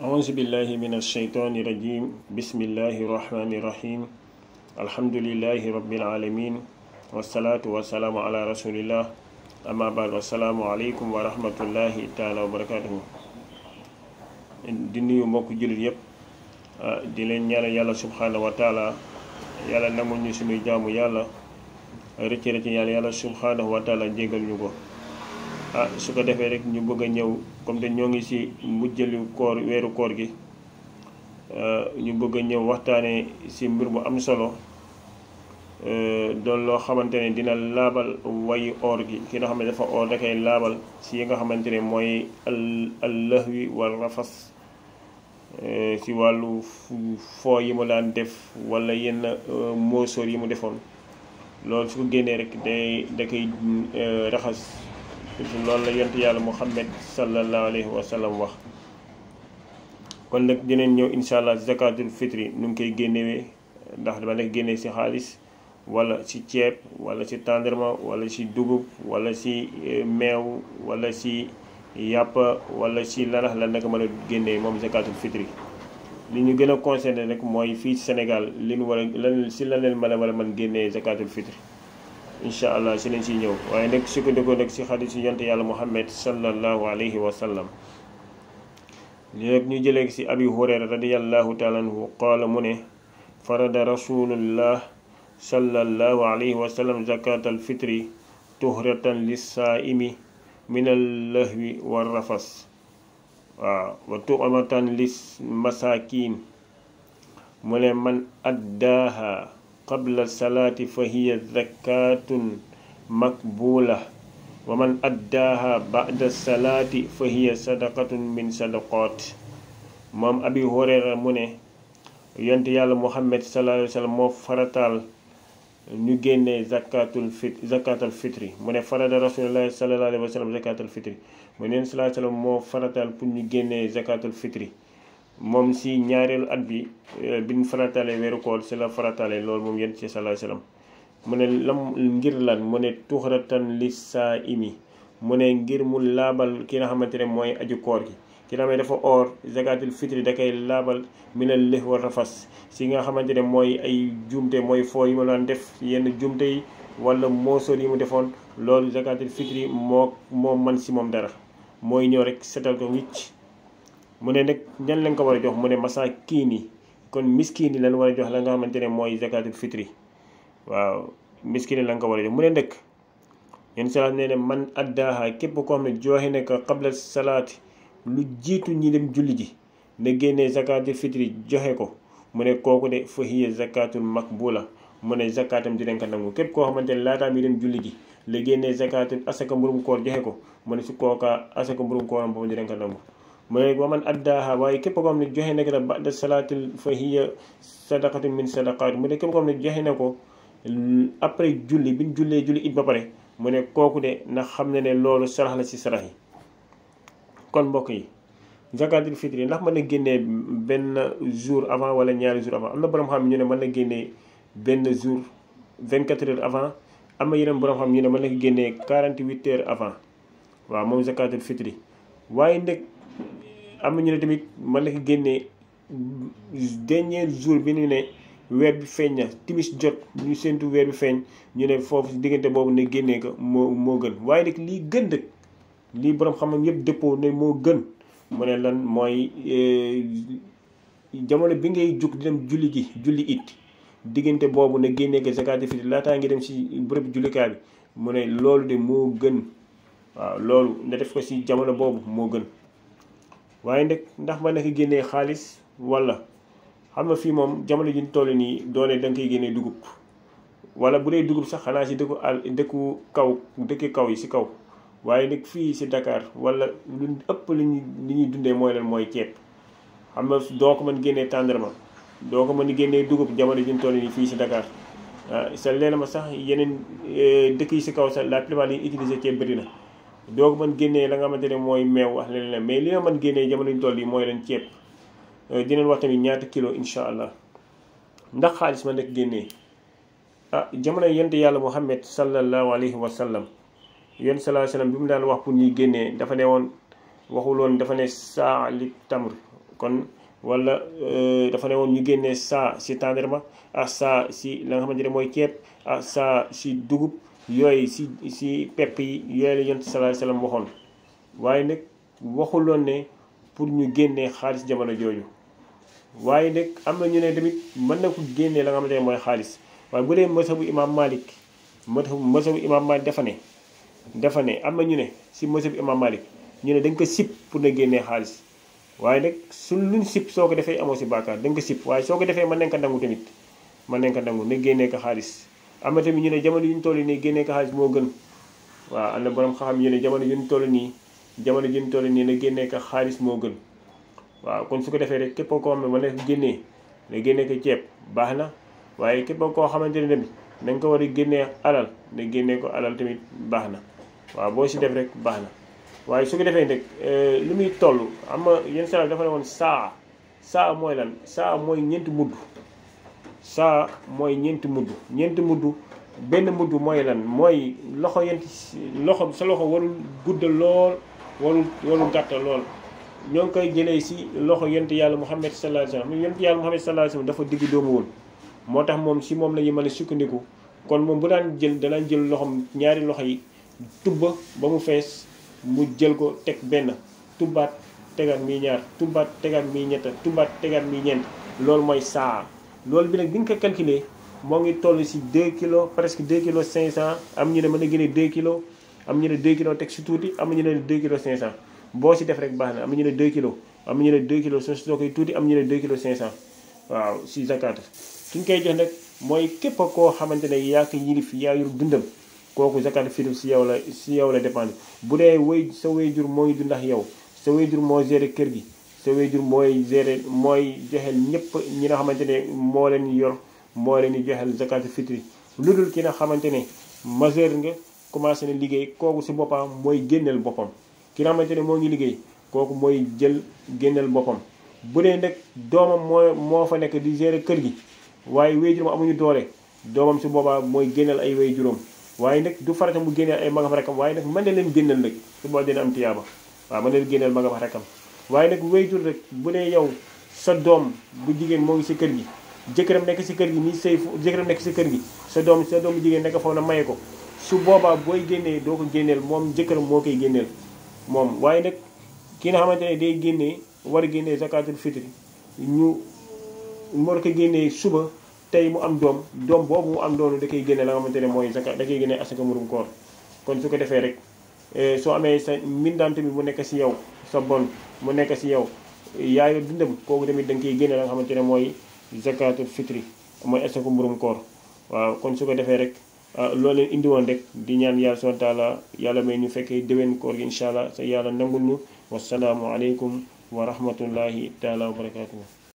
أعوذ بالله من الشيطان الرجيم بسم الله الرحمن الرحيم الحمد لله رب العالمين والصلاة والسلام على رسول الله أما بعد والسلام عليكم ورحمة الله تعالى وبركاته di nuyu mbokk jullit yépp di leen ñaanal yàlla subhanahu wa taala yàlla nangul ñu suñuy jaamu yàlla rëcc rëcc yàlla subhanahu wa taala jégal ñu ko su ko defee rek ñu bëgg a ñëw comme te ñoo ngi ci mujjali koor weeru koor gi ñu bëgg a ñëw waxtaane ci mbir bu am solo doon loo xamante ne dina laabal wayi oor gi ki nga xam ne dafa oor da koy laabal ci yi nga xamante ne mooy al lahwi wal rafas ci wàllu foo yi mu daan def wala yenn moosóor yi mu defoon loolu su ko génnee rek da koy raxas loolu la yonent yàlla Muhammad sallallahu alayhi wa sallam wax. kon nag dinañ ñëw incha allah zakatul fitri nu ngi koy génnewee ndax dama nekk génnee ci xaalis wala ci ceeb wala ci tàndarma wala ci dugub wala ci meew wala ci yàpp wala ci lanax la naka mën a génnee moom zakatul fitri. li ñu gën a concerné rek mooy fii ci Sénégal li ñu war a lan ci lan leen mën génnee zakatul fitri. incha allah si lañ siy ñëw waaye nag sukkandikoo nag si xadiis yonent yàlla Muhammad sallallahu alayhi wa sallam li nag ñu jëlee si abi hurayra radiyallahu taala anhu qaala mu ne farada rasulullah sallallahu alayhi wa sallam zakat al fitri tuhratan lissaaimi min al lahwi wa rafas waaw wa tu'matan lis masakin mu ne man addaaha qabla salaati fa hiya zakatun makbula wa man addaaha ba'da salaati fa hiya sadaqatun min sadaqat moom abi hurayra mu ne yonent yàlla muhammad sallallahu alayhi wa sallam moo farataal ñu génnee zakatul fitri mu ne farada rasulullahi sallallahu alayhi wa sallam zakatul fitri mu ne sallallahu alayhi wa sallam moo farataal pour ñu génnee zakatul fitri moom si ñaareelu at bi biñ farataale weeru koor si la farataale loolu moom yonent ci sallallahu alayhi wasallam mu ne lam ngir lan mu ne tuxratan li saa imi mu ne ngir mu laabal ki nga xamante ne mooy aju koor gi ki nga xam ne dafa oor zakatul fitri da koy laabal minal lëx wa rafas si nga xamante ne mooy ay jumte mooy foo yi ma daan def yenn jumte yi wala moosoor yi mu defoon loolu zakatul fitri moo man si moom dara mooy ñëw rek setal ko wicc mu ne nag ñan lañ ko war a jox mu ne masaakiin yi kon miskiin yi lañ war a jox la nga xamante ne mooy zakatul fitri waaw miskiin yi lañ ko war a jox mu ne ndëkk yenn salaat nee ne man addaaha képp koo xam ne joxe ne ko qabla salaati lu jiitu ñi dem julli ji na génnee zakatul fitri joxe ko mu ne kooku de fa hiya zakatul maqbula mu ne zakatam dinañ ko nangu képp koo xamante ne laataam yi dem julli ji la génnee zakatul asaka mburum koor joxe ko mu ne su kooka asaka mburum kooram boobu dinañ ko nangu mu ne wa man addaaha waaye képp koo xam ne joxe na ko ba'da salaatil fa hiya sadaqatun min sadaqaat mu ne képp koo xam ne joxe na ko après julli bi ñu julli it ba pare mu ne kooku de na xam ne loolu sarax la ci sarax yi. kon mbokk yi zakatul fitri ndax mën na génnee benn jour avant wala ñaari jour avant am na borom xam ñu ne mën na génnee benn jour 24 heures avant am na yeneen borom xam ñu ne mën na ko génnee 48 heures avant waaw moom zakatul fitri waaye nag am na ñu ne tamit mën na ko génnee dernier jour bi ñu ne weer bi feeñ na timis jot ñu séntu weer bi feeñ ñu ne foofu diggante boobu ne génnee ko moo gën waaye nag lii gën dëkk lii borom xam-xam yëpp dëppoo ne moo gën mu ne lan mooy jamono bi ngay jug di dem julli it diggante boobu ne génnee ko zakatul fitri laataa ngi dem si bërëb jullikaay bi mu ne loolu de moo gën waaw loolu nga def ko si jamono boobu moo gën. waaye nag ndax mën na ko génnee xaalis wala xam nga fii moom jamono ji ñu toll nii doone da nga koy génnee dugub wala bu dee dugub sax xanaa si dëkku kaw yi si kaw waaye nag fii si Dakar wala lu ëpp li ñuy dundee mooy lan mooy ceeb xam nga doo ko mën génnee tàndarma doo ko mën génnee dugub jamono ji ñu toll nii fii si Dakar sa leen ma sax yeneen dëkk yi si kaw sax la plupart yi utiliser ceeb bëri na. doo ko mën génnee la nga xamante ne mooy meew wax leen mais li nga mën génnee jamono ñu toll yi mooy leen ceeb dinañ wax tamit ñaata kilo incha allah ndax xaalis ma nekk génnee jamono yonent yàlla Muhammad sallallahu alayhi wa sallam yonent sallallahu alayhi wa sallam bi mu daan wax pour ñuy génnee dafa ne woon waxul woon dafa ne saa li tamr kon wala dafa ne woon ñu génnee saa si tàndarma ak saa si la nga xamante ne mooy ceeb ak saa si dugub yooyu si pepp yi yooyu la yonent sallallahu alayhi wasallam waxoon waaye nag waxuloon ne pour ñu génnee xaalis jamono jooju waaye nag am na ñu ne tamit mën na ko génnee la nga xamante ne mooy xaalis waaye bu dee mazhabu imam Malik mazhabu imam Malik dafa ne am na ñu ne si mazhabu imam Malik ñu ne dañ ko sip pour na génnee xaalis waaye nag su luñ sip soo ko defee amoo si bàkkaar dañ ko sip waaye soo ko defee mën nañ ko nangu tamit mën nañ ko nangu ne génnee ko xaalis am na tamit ñu ne jamono yu ñu toll nii génnee ko xaalis moo gën waaw am na borom xam-xam ñu ne jamono yu ñu toll nii ne génnee ko xaalis moo gën waaw kon su ko defee rek képp koo xam ne mën na ko génnee ne génnee ko ceeb baax na waaye képp koo xamante ne tamit dañ ko war a génnee alal ne génnee ko alal tamit baax na waaw boo si def rek baax na waaye su ko defee nag lu muy toll am na yenn saa dafa ne woon saa mooy lan saa mooy ñeenti mudd saa mooy ñeenti mudd benn mudd mooy lan mooy loxo sa loxo warul guddal lool warul gàttal lool ñoo ngi koy jëlee si loxo yonent yàlla Muhammad sallallahu alayhi wasallam yonent yàlla Muhammad sallallahu alayhi wasallam dafa digg doomu woon moo tax moom si moom la ñu mën a sukkandiku kon moom bu daan jël danaan jël loxom ñaari loxo yi tubba ba mu fees mu jël ko teg benn tubbaat tegaat mi ñaar tubbaat tegaat mi ñett tubbaat tegaat mi ñeent loolu mooy saa loolu bi nag bi nga ko calculer moo ngi toll si 2 kilos presque 2 kilos 500 am ñu ne mën a génne 2 kilos am ñu ne 2 kilos teg si tuuti am ñu ne 2 kilos 500 boo si def rek baax na am ñu ne 2 kilos am ñu ne 2 kilos soo koy tuuti am ñu ne 2 kilos 500 waaw si zakat ki ñu koy jox nag mooy képp koo xamante ne yaa ko yilif yaa yor dundam kooku zakat fitr si yow la dépendre bu dee sa waajur moo ngi dund ndax yow sa waajur moo géré kër gi sa waajur mooy joxel ñëpp ñi nga xamante ne moo leen yor moo leen di joxel zakat fitr lu dul ki nga xamante ne majeur nga commencé na liggéey kooku si boppam mooy génneel boppam ki nga xamante ne moo ngi liggéey kooku mooy jël génneel boppam bu dee nag doomam moo fa nekk di gérer kër gi waaye waajuram amuñu doole doomam si boobaa mooy génneel ay waajuram waaye nag du farata mu génneel ay magam rakam waaye nag mën na leen génneel nag su boobaa dina am tiyaaba waaw mën na leen génneel magam rakam waaye nag waajur rek bu dee yow sa doom bu jigéen moo ngi si kër gi jëkkëram nekk si kër gi nii sëy jëkkëram nekk si kër gi sa doomu jigéen nekk foofu na maye ko su boobaa booy génnee doo ko génneel moom jëkkëram moo koy génneel moom waaye nag ki nga xamante ne day génnee war a génnee zakatul fitri ñu war ko génnee suba tey mu am doom boobu mu am doonu da koy génne la nga xamante ne mooy zakat da koy génne asaka murum koor kon su ko defee rek soo amee sa mbindaan tamit mu nekk si yow sa bon mu nekk si yow yaayo dundam kooku tamit da nga koy génne la nga xamante ne mooy zakatul fitri mooy asaka murum koor waaw kon su ko defee rek loolu leen indi woon rek di ñaan yàlla subhanahu wa taala yàlla may ñu fekkee déwén koor gi incha allah sa yàlla nangul ñu wasalaamu aleykum wa rahmatullahi taala wa barakatuhu